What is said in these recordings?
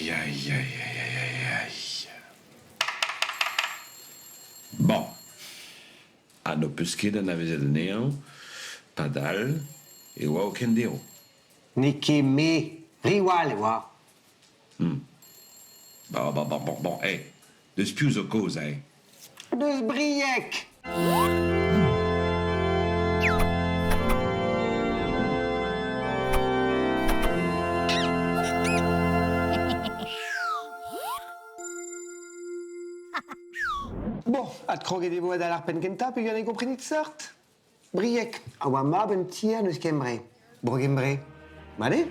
Aïe, aïe, aïe, aïe, aïe, aïe. Bon. Ha n'ho peus ket anavezet anezhañ, padal e oa ho kenderv. N'eo ket me, Riwal e oa. Bon, bon, bon, bon, bon, hey, deus piv zo kaoz aze? Deus Brieg! Bon, adkroget e vo adal ar penn-kentañ peogwir ne gomprenit seurt. Brieg a oa mab un tiern eus Kembre, Bro-Gembre. Mat eo?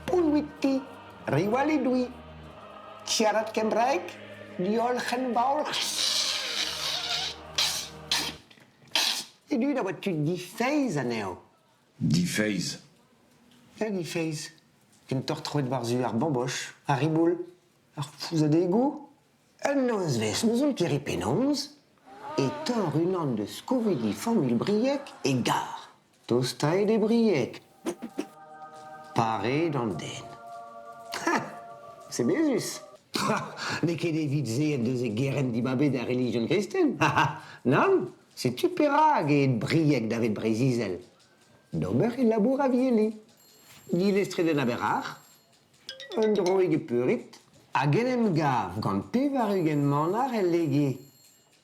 Poull-witi, Riwal-Edwy, Siarad kembraeg, diolc'henn baol. E dud a oa tud difeiz anezho. Difeiz? Ya, difeiz. Kentoc'h troet war-zu ar bamboch, ar riboul, ar fouzhadegoù. Un nozvezh n'ouzon ket re penaos e torr unan deus skourridi familh Brieg e gar. Tostaet eo Brieg. Pare d'an den. Ha! Sebezus! N'eo ket evit se en deus e gerent dibabet ar relijion gristen. Nann, setu perak eo aet Brieg davet Breizh-Izel. D'ober e labour avieliñ. Dilestret en Aber-Ac'h, Un droig e Peurid hag en em gav gant 80 manac'h el Lege.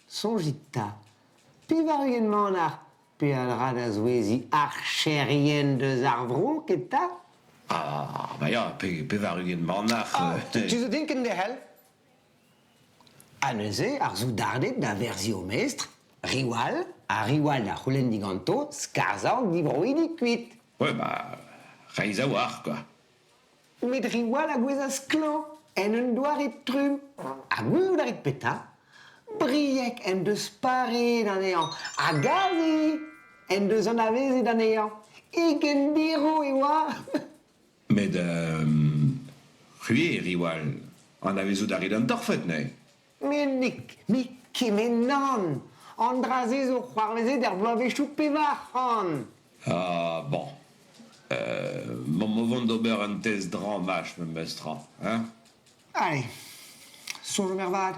Soñjit 'ta, 80 manac'h, peadra da souezhiñ archerien deus ar vro, ket 'ta? Ah, ba ya, 80 manac'h. Ah, tu zo din kenderc'hel. Ha neuze ar soudarded da verziñ o mestr, Riwal, ha Riwal da c'houlenn diganto skarzhañ an divroidi kuit. Ouais, bah, reizh a-walc'h, quoi. Met Riwal a gouezhas klañv en un doare trumm. Ha gouzout a rit petra? Brieg en deus pareet anezhañ hag aze en deus anavezet anezhañ. E genderv e oa. Met c'hwi eo Riwal, anavezout a rit an torfed neuze? Met met kement nann! An dra-se zo c'hoarvezet er bloavezhioù 400. Ah bon. 'Maomp o vont d'ober un test dramaj memes tra, hein? Allez, soñjomp ervat.